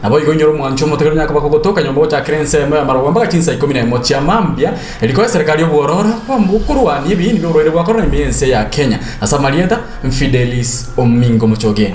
Naboigo inyore omwancho omotegereri onyare koba kogotoka nyomba gochakera ensemo y'amarogo mpaka chinsa ikomi na emo chia mambia, eriko eserekari y'obwororo bw'okorwania ebiini bi'oborwaire bwa korona ime y'ense ya Kenya. Ase amarieta, Fidelis Omingo Mochoge.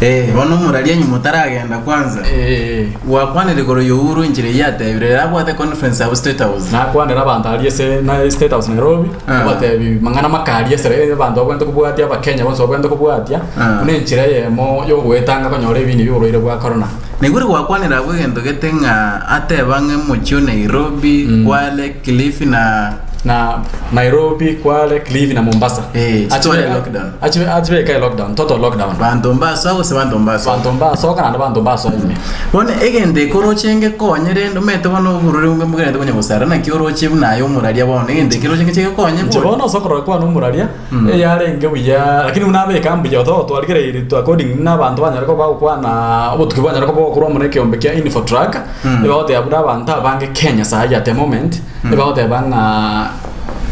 Eh, bono omoraria nyuma otaragenda kwanza. Eh. Gwakwanire igoro ya Uhuru enchera eyio atebire ere abwate conference abwo State House. Nakwanera abanto aria ase na State House Nairobi, Ah. obatebi mang'ana makaria esere abanto babwenerete kobwatia abakenya bonsi babwenerete kobwatia, Ah. buna enchera eyemo yogoetanga konyora ebinto bia oborwaire bwa korona. Naigure gwakwanera abwo egento gete ng'a ateba ng'a omochie o Nairobi, Kwale, Kilifi na. Na Nairobi, Kwale, Kilifi na Mombasa. Eh, chitware Achibe- lockdown. achibe- achibeke lockdown, total lockdown. Banto mbasoa gose banto mbasoa. Banto mbasoka naende banto mbasoa ime. Bono egento eke oroche ngekonye rende omanyete bono oborwaire bonge mbogenderete konya gosara naki oroche buna aye omoraria bono egento eke oroche ngeche gekonye Inche bori. bono ase okorora kwane omoraria, eyarenge buya, lakini buna abeka mbuya otogo twarigereiri to according buna abanto banyare koba bagokwana obotuki bwanyare koba bogokorwa amo na ekeombe kia Infotrak, ebagoteba buna abanto abange Kenya sayi at the moment, ebagoteba ng'a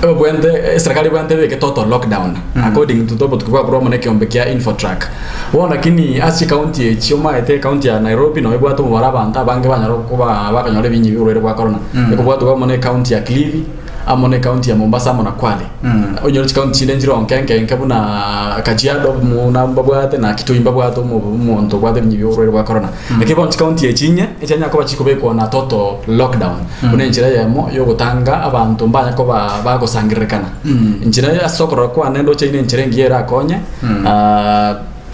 ebabwenerete eserekari ebwenerete ebeke total lockdown according to obotuki bwakorwa amo na ekeombe kia Infotrak. Bono lakini ase chikaunti echi omanyete ekaunti ya Nairobi nabo ebwate omobaro abanto abange banyare koba bakonyora ebinyi bia oborwaire bwa korona, ekobwatwa amo na ekaunti ya Kilifi, amo ne county ya Mombasa amo na Kwale. Onyore chicounty chinde nchire onke enke enke buna Kajiado buna mbabwate na Kitui mbabwate omo- omonto obwate ebinyi bia oborwaire bwa corona. Lakini bono chicounty echi inye echianyara koba chikobekwa na total lockdown buna enchera eyemo ya ogotanga abanto mbanya koba bagosangererekana. Enchera ase okorora kwane ndoche ere enchera engiya erakonye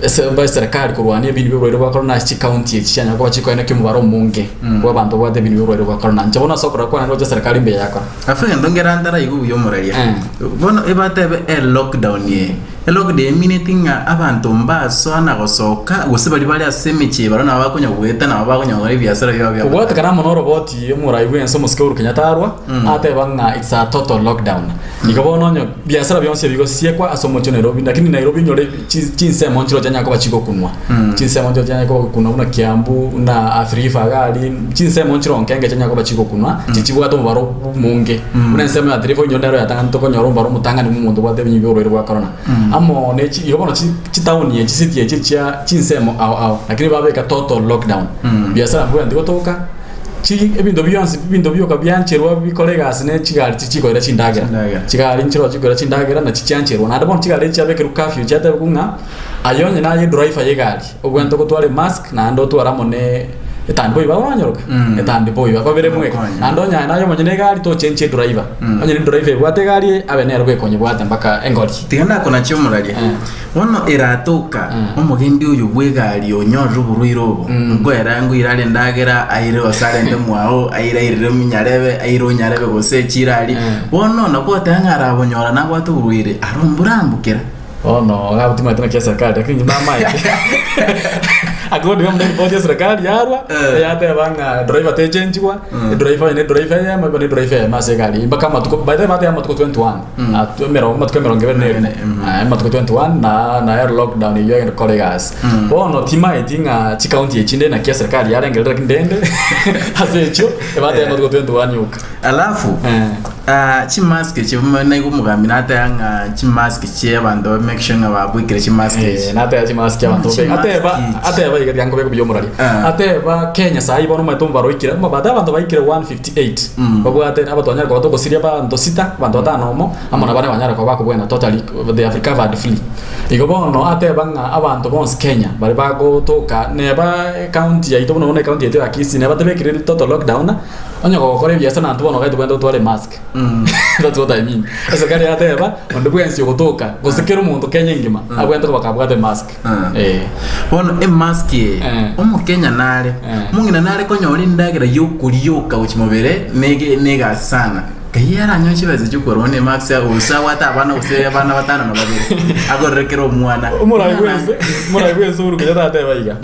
Ase eserekari korwania ebinto bi'oborwaire bwa korona ase chikaunti echi chianyara koba chikoenekia omobaro omonge bw'abanto babwate ebinto bi'oborwaire bwa korona. Inche bono ase okorora kwane ndoche eserekari mbuya yakora. Alafu egento nkere ntaraigwe buya omoraria. Eh. Bono ebatebe elockdown eye. Elockdown emineti ng'a abanto mbasoa na gosoka gose baria bare ase emechie barabwo nabo bakonya goeta nabo bakonya gokora ebiasara biabo bia Kobwatekana amo noroboti omorai bw'ense omosike Uhuru Kenyatta arwa, ateba ng'a it's a total lockdown. Igo bono onye biasara bionsi ebigosiekwa ase omochie o Nairobi, lakini Nairobi onyore chi- chinsemo nchiro chianyara koba chigokunwa, chinsemo nchiro chianyara koba gokunwa buna Kiambu, buna Athi River iga aria, chinsemo nchiro nke nke chianyara koba chigokunwa, chichibwate omobaro omonge. Buna ensemo ya Athi River onyore nero yatang'anete tokonyora omobaro omotang'ani bwa omonto obwate ebinyi bia oborwaire bwa korona. Amo ne chi igo bono chi chitaoni echi city echi chia chinsemo ao ao, lakini babeka total lockdown. Biasara mbibwenereti gotoka. Chi ebinto bionsi ebinto bioka biancherwa bikore egasi ne chigari chichikoira chindagera. Chindagera. Chigari nchiroo chikoira chindagera nachi chiancherwa. Naende bono chigari echi chiabekerwa curfew chiatebigwa ng'a aye onye naye edriver ya egari obwenerete gotwara emask naende otware amo ne etandiboi bagoranyeroka etandiboi babere mweka. Bakonye. Naende onye naye omonyene egari tochenchia edriver. Onye ne edriver ebwate egari eye abe nere bwekonyebwate mpaka engori. Tiga nakonachie omoraria. Eh. Bono eratoka omogendi oyo bw'egari onyorire oborwaire obo, nkoera ngoira are endagera, aire gose arente mwao, aire airere ominyarebe, aire onyarebe gose echiro aria. Bono nagoteba ng'a arabonyora nabwate oborwaire, aro mborambokera. Bono iga abwo timanyeti naki eserikari lakini inche namaete according amo ne report ya eserikari yarwa Eh. eyateba ng'a driver techenchigwa edriver onye ne edriver eyemo ebe ne edriver eyemo ase egari eyio mpaka amatuko by the way bateba amatuko 21 Atu- emerongo amatuko emerongo ebere na erimo Eh, amatuko 21 na na ero lockdown eyio egende kora egasi bono timaeti ng'a chikaunti echinde naki eserikari yarengerire lakini rende ase echio ebateba amatuko 21 yoka Alafu Eh. ah, chimask echi naigwa omogambi nateba ng'a chimask chia abanto ba make sure ng'a babwekire chimask Eh, echi. nateba chimask abanto Chimask ateba echi. ateba iga tiga nkobeka buya omorari Ah. ateba Kenya sahi bono omanyete omobaro oikire omobate abanto baikire 158 babwate abatwanyare koba togosiria abanto sita abanto batano omo amo na baria banyare koba bakobwena totally they have recovered fully igo bono ateba ng'a abanto bonsi Kenya baria bagotoka neba ecounty yaito buna bono ecounty yaito ya Kisii neba tebekire total lockdown Onye gogokora ebiasara naintwe bono gaki tobwenerete gotwara emask. That's what I mean. Eserikari yateba, onde bwensi ogotoka, gose kera omonto Kenya engima, abwenerete koba kabwate emask. Eh. Bono emask eye, Eh. omokenya nare, Eh. omong'ina nare konyora endagera yokorioka gochia mobere nege negasi sana. Kaiyo aranyore chibesa chiokogora bono emask gose abwate abana gose abana batano na babere, agorere kera omwana. Omorai bwense, omorai bwense Uhuru Kenyatta ateba iga.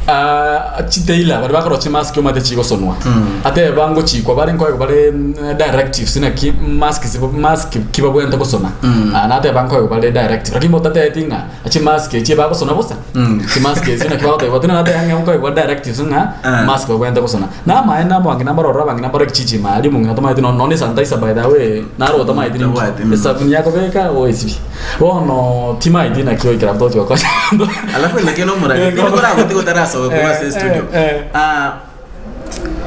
Ah, chitailor baria bakorora chimask omanyete chigosonwa ateba ngochikwa bare nkoegwa bare mm, directives naki mask sibo mask ki babwenerete gosona Ah, nateba nkoegwa bare directive lakini botatebeti ng'a chimask echi bagosona bosa chimask echio naki bagoteba tuna nateba ng'a nkoegwa directives ng'a Ah. mask babwenerete gosona namaene abang'ina mbarorore abang'ina mbare ekichichima aria omong'ina tomaeti no nonye esanitizer by the way naro otomaeti ninki Tabwati, mm. esabuni yakobeka oesibie Bono timaeti naki goikera tochi gokonya. Alafu naki nomorari, Nigo. koragotiga otarasoka. Torasoka korwa ase Eh, estudio. eh, eh. Ah,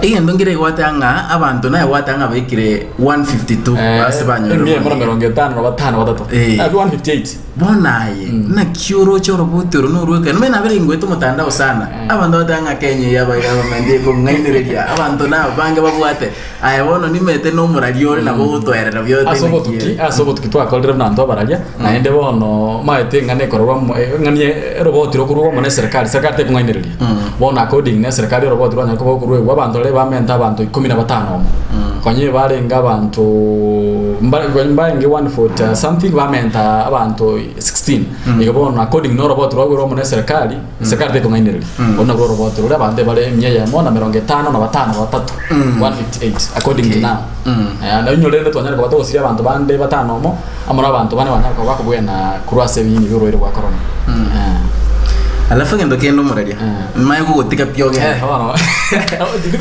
egento nkere egwateba ng'a abanto naye gwateba ng'a baikire 152 ase banyorire Emia emo na obomanyi. merongo etano na batano batato. Eh. Ah, 158. Bono aye, naki oroche oroboti oro norwekane? Nomanye nabere ingwete omotandao sana, abanto bagoteba ng'a Kenya eye aba government ekong'ainereria, abanto nabange babwate. Aye bono nimete nomorari ore nabo ogotoerera buya Ase otebi naki obotuki, ere. ase obotuki twakorire buna intwe abararia, naende bono maete eng'ana ekororwa mo eng'ani eroboti rokorwa amo na eserekari, serikari tekong'ainereria. Bono according na eserekari oroboti rwanyare koba okoruegwa, abanto baria bamente abanto ikomi na batano omo. Konye barenge abanto mba mbarenge 140 something bamenta abanto 16. Igo bono according na oroboti rwakorwa amo na eserekari, Serikali tekong'ainereria. Orwo narwo oroboti roria abanto ebare emia eyemo na merongo etano na batano na batato, 158 according to now. Eh, na inyore rende twanyare koba togosiria abanto bande batano omo, amo na abanto bane banyare koba bakobwena korwa ase ebiini bi'orwaire bwa korona. Eh. Alafu egento kende omoraria, nimanye gogotiga pi ogende. Eh, bono.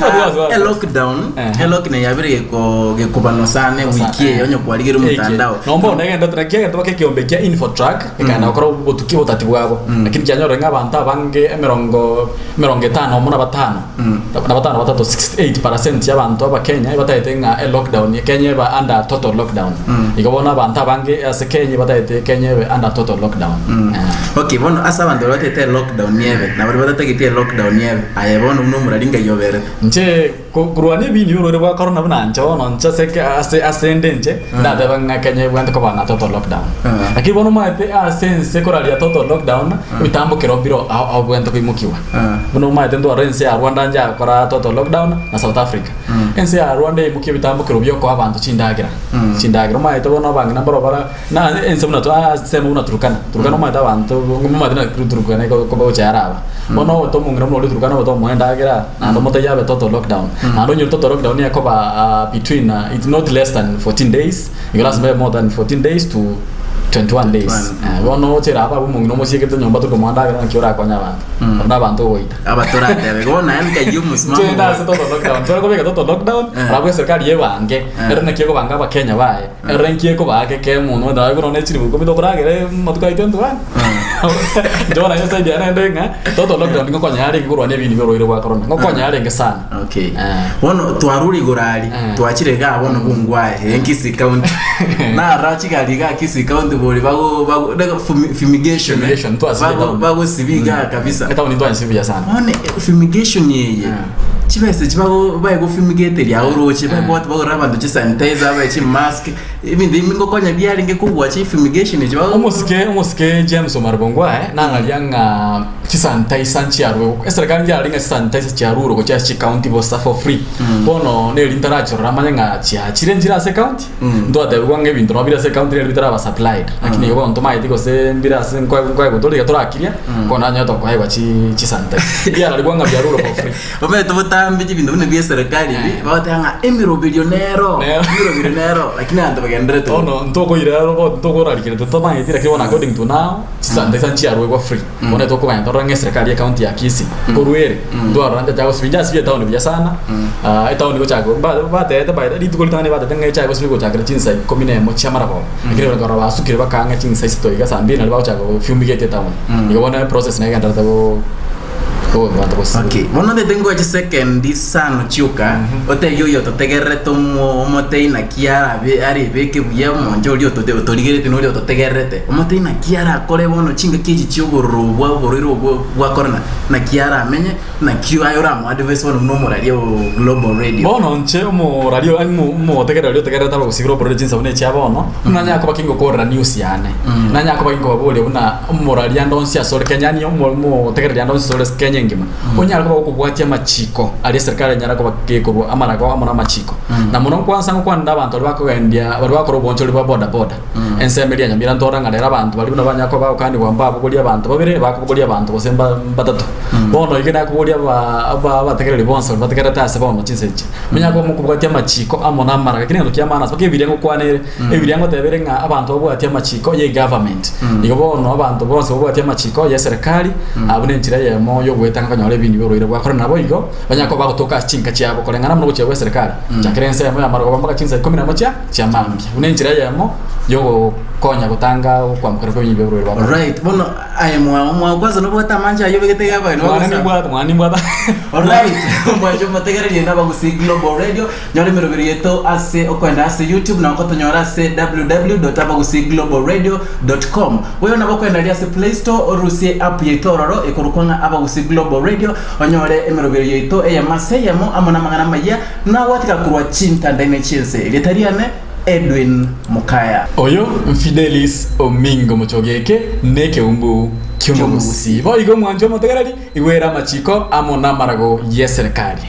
Ah, elockdown, Eh. elockdown yabere geko gekobanwa sana ewiki eye onye kwarigeire omotandao. Nomba one egento naki egento baka ekeombe kia Infotrack Ekagenda gokora obotuki obotati bwabo. Lakini kianyorire ng'a abanto abange emerongo emerongo etano omo na batano, na batano na batato, 68% y'abanto abakenya ebatagete ng'a elockdown Kenya ebe under total lockdown. Igo bono abanto abange ase Kenya ebatagete Kenya ebe under total lockdown. Eh. Okay, bono ase abanto baria batagete elockdown ebe, na baria batatageti elockdown ebe, aye bono buna omorari ngai oberete. Inche Korwania ebinto bi'oborwaire bwa korona buna inche bono inche ase eke ase ase ende inche, ndateba ng'a Kenya ebwenerete koba na total lockdown. Lakini bono omanyete ase ense koraria total lockdown, ebitambokero mbire ao ao bwenerete koimokiwa. Buna omanyete ntwarora ense ya Rwanda nchakora total lockdown na South Africa. Ense ya Rwanda yaimokia ebitambokero bia okoa abanto chindagera, chindagera. Omanyete bono abang'ina mbaro bara na ense buna twa ensemo buna Turkana, Turkana omanyete abanto omanyete naki Turkana ekoba gocha yaraba. Bono ogote omong'ina buna oria Turkana ogote omoe endagera. Naende omotebi abe total lockdown. Naende onyore total lockdown ekoba between it's not less than 14 days, igo lasima ebe more than 14 days to 21 days. 21. Bono ochere aba abwo omong'ina omosiekete nyomba tori komoa ndagera naki orakonye abanto. Abwo nabanto ogoita. Aba toratebe bono naende nkayia omosimamo Inche ase total lockdown. Tore kobeka total lockdown, alafu eserikali ebange, ere naki ekobanga abakenya baye. Ere nki ekobaa keke mono naye buna one chilifu ikomi tokoragera amatuko aito 21. Inche bono naye side yane ende ng'a total lockdown ngokonya yarenge korwania ebinto bia orwaire bwa corona. Ngokonya yarenge sana. Okay. Eh. Bono twarure igoro aria, Eh. twachire igaa bono bungwae, eh, Kisii County. Narora chigari igaa Kisii County bori bago bago nako fumi- fumigation. eh. Fumigation, twasibia Bago town. bagosibi igaa kabisa. Etown ntwansibi buya sana. Bono eh, fumigation eye. Chibesa echi bago baegofumigeteria agwo roche, baebwate bagorere abanto chisanitizer, babae chimask, ebinto ebi ngokonya biarenge kobua chifumigation echi bago Omosike omosike James Omar Bongwae nang'aria ng'a chisanitizer nchiarwe eserekari nchiarari ng'a chisanitizer chiarure gochia ase chicounty bosa for free. Bono neri ntarachirora manye ng'a chiachire nchire ase ecounty, ntwatebigwa ng'a ebinto nabo bire ase ecounty neri bitaraba supplied. Lakini igo bono ntomaeti gose mbire ase nkoe nkoegwa tore iga torakiria, bono nanyore tokoegwa chi chisanitizer. Mbiararigwa ng'a biarure for free. Omanyete botambe chibinto buna bia eserekari ebi, bagoteba ng'a emeroberio nero, Nero. emeroberio nero, lakini abanto bagendererete bo. Bono ntokoira robo ntokorarikerete totamanyeti lakini bono according to now, chisanitizer nchiaruegwa free. Bono etokoganya torore ng'a eserekari ye county ya Kisii nkorwa ere, ntwarora nchacha gosibia, nchasibia etown buya sana, etown gochaka mba batebete by the rituko ritang'ani batebete ng'a echaye gosibia gochakera chinsa ikomi na emo chia maragoba, lakini nkarora basukire baka ang'e chinsa isato iga saa mbili naria bagochaka gofumigate etown. Igo bono eprocess negendererete go. Okay, bono ntete ngoe chisekendi isano chioka, otebie oyo ototegererete omo omotebie naki arabe arebeke buya omonche oria otote otorigeretie na oria ototegererete, omotebie naki arakore bono chingaki echi chia obororo obwo oborwaire obwo bwa korona, naki aramenye, naki aye oramoadvise bono buna omoraria o Global Radio. Bono inche omoraria omo omotegereri oria otegererete abagusii oborwaire chinsa buna echia bono, buna nanyare koba kingokorera news yane, nanyare koba ginkobaboria buna Omoraria ande onsi asore Kenya, yaani omotegereria ande onsi asore Kenya engima, onyare koba gokobwatia amachiko aria eserikari enyare koba gekorwa amarago amo namachiko. Na mono nkwansa ngokwana nabanto baria bakogendia baria bagokora obonchori bwa boda boda. Ensemo eria ya Nyamira ntore ng'a rero abanto baria buna banyare koba bagokanigwa mbabogorie abanto babere, bakobogoria abanto gose mba mbatato. Bono iga nakoboria aba aba abategereri bonsi baria bategererete ase bono chinsa echi, monyare koba mokobwatia amachiko amo namarago. Ekio negento kia maana ase mpaka ebibiria ngokwana ere. Ebibilia ngoteba ere ng'a abanto babwatie amachiko y'egovernment. Igo bono abanto bonsi babwatie amachiko y'eserekari, abwo nenchera eyemo y'ogoetanga konyora ebinto bi'orwaire bwa korona. Naboigo banyare koba bagotoka ase chinka chiabo koreng'ana buna ogochia gw'eserekari, gochakera ensemo y'amarogoba mpaka chinsa ikomi nemo chia chia mambia. Buna enchera eyemo y'ogo. Konya gotanga okwambokera kw'ebinyinyi bi'oborwaire bwa korona. Alright, bono aye mwao mwao kwanza nobwate amanche ayio obegete iga abageni Mwana bagosaba. nimbwate, mwana nimbwate. Alright, mwanche omotegererie na abagusii Global Radio, nyora emeroberi yaito ase okoenda ase YouTube na okotonyora ase www.abagusiiglobalradio.com. Boigo nabo okoenda aria ase Play Store orusie app yaito ororo ekorokwa ng'a Abagusii Global Radio onyore emeroberi yaito eyemo ase eyemo amo namang'ana amayia nagwatika korwa chintandaine chi'ense. Erieta riane Edwin Mukaya. Oyo Fidelis Omingo Mochogi eke nekeumbu ki'omogusii. Boigo omwancho omotegereri, igwera amachiko amo namarago y'eserekari.